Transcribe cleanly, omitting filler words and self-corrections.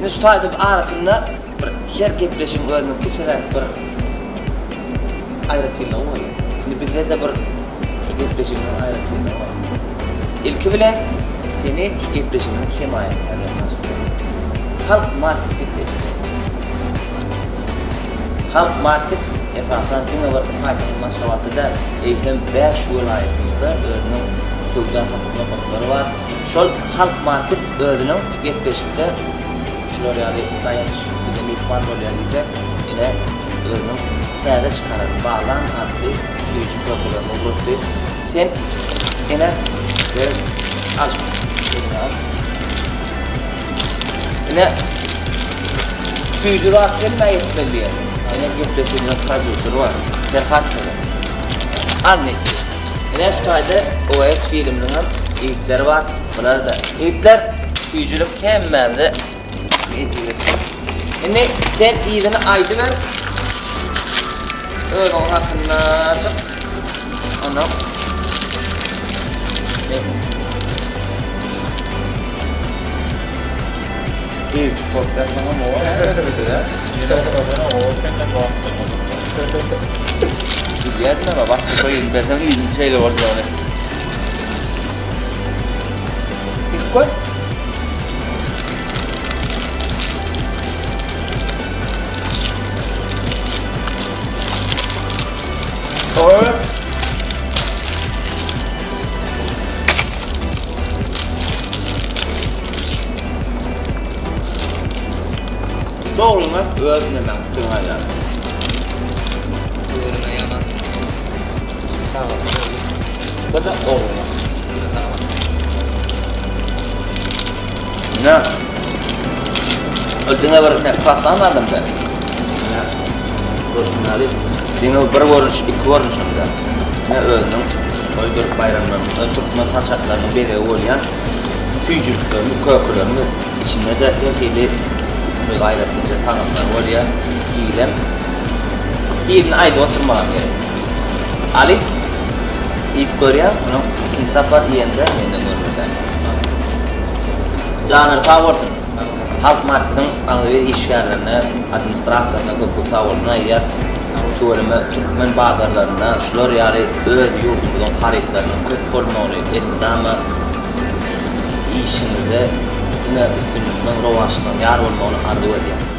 Indi şu taýda bir arasynda bir her gepleşigiň özüniň kiçiräk bir aýratynlygy bolýar. Indi bizde-de bir şu gepleşigimiziň aýratynlygy bar. Ilki bilen seni şu gepleşigimiziň hemaýatkäri bilen tanyşdyrýan. Halk market diýip eşitdiňmi? Halk market esasan diňe bir paýtagtymyz Aşgabatda däl, eýsem 5 welaýatymyzda özüniň söwda-satyk nokatlary bar. Şol Halk market özüniň şu gepleşikde şular ýaly Daýanç bize myhman bolýar diýsek, ine özüniň täze çykaran Balan atly süýji kökelerini ugratdy. Sen ine ber al şuny eliňe al. Ine süýji zat hemmä ýetmeli diýen. Ine gepleşigimiziň prodýuseri bar. Perhat bilen. Al netije. Ine şu taýda OS filminiň hem ýigitleri bar. Bular-da ýigitler süýjülik hemmämize nesip etsin. Indi sen yzyny aýdyber. Özüň hakynda çyk. Ondan Hiç podcast ama o. Bilýärdim ama wagty şo ýyl berseň ýylyň şeýle boljagyny. Ilk gör. Oy. Dogryňy aýt, öz nemäň pikiriňi aýdar. Göwnüme ýaman tagamly boldy. Bu-da ogluňa. Ine. Ol diňe bir sen pasan adam däl. Ine. Görşüň ýaly, diňe bir görnüş, iki görnüş hem däl. Ine özüniň toýdur baýramlarynda türkmen saçaklarynyň bezegi bolýan süýjüliklerini, kökelerini içinde-de her hili aýratynja tagamlar bolýar. Hilem hilini aýdyp oturmagam gerek. Alyp iýip görýär, onuň ikinji sapar iýende menden görmeli. Janlary sag bolsun. Halk marketiň agzybir işgärlerine, administrasiýasyna köp köp sag bolsun aýdýar. Tüweleme türkmen bazarlarynda şular ýaly öz ýurdumyzyň harytlarynyň köp bolmagyny elmydama işiňizde diňe üstünlikleň, rowaçlygyň ýar bolmagyny arzuw edýär.